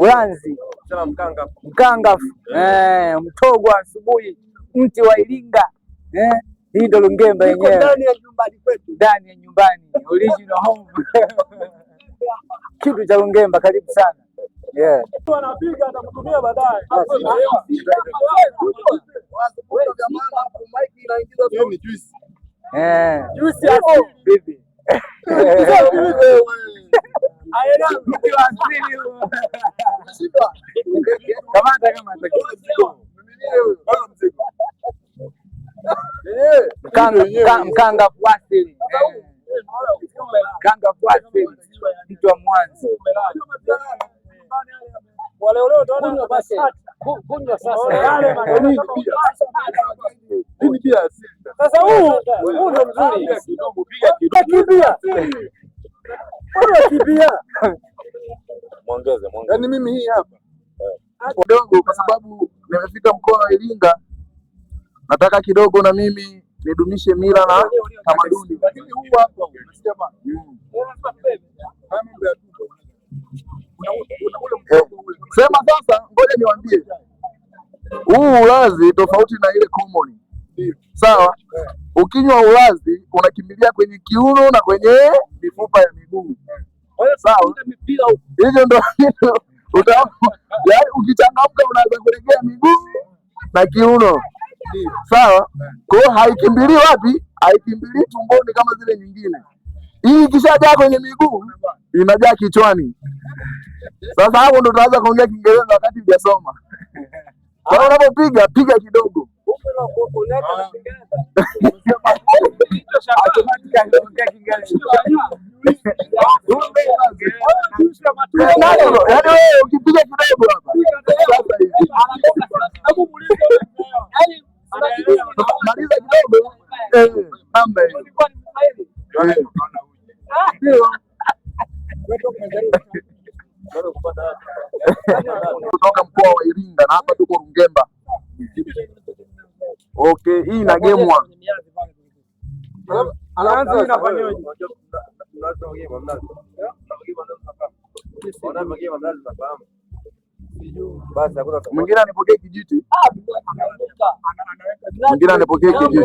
Ulanzi mkangafu, mtogwa asubuhi, mti wa Iringa, hii ndo Lungemba yenyewe ndani ya nyumbani kwetu, ndani ya nyumbani, original home kitu cha Lungemba, karibu sana. Yeah. Anapiga atakutumia baadaye. Bibi. Kamata kamata. Mkanga fuasili. Mkanga fuasili. Mtu wa Mwanza. Sasa huu huu ndo mzuri. Kimbia. Kimbia. Muongeze, muongeze. Yaani mimi hii hapa kidogo, kwa sababu nimefika mkoa wa Iringa, nataka kidogo na mimi nidumishe mila na tamaduni. Lakini huu hapa unasikia bana? Sema sasa, ngoja niwaambie, huu ulazi tofauti na ile common, sawa? Ukinywa ulazi unakimbilia kwenye kiuno na kwenye mifupa ya miguu, sawa? Hivyo ndo yaani, ukichangamka unaweza kulegea miguu na kiuno, sawa? Kwa hiyo haikimbilii wapi? Haikimbilii tumboni kama zile nyingine. Hii ikishajaa kwenye miguu inajaa kichwani. Sasa hapo ndo tunaanza kuongea Kiingereza wakati hujasoma. Kwa hiyo unapopiga piga kidogo. Yaani wewe ukipiga kidogo hapa sasa hivi maliza kidogo, namba hiyo. Ndio. Kutoka mkoa wa Iringa na hapa tuko Rungemba. Okay, hii inagemwa. Mwingine anipokee kijiti, mwingine anipokee kijiti.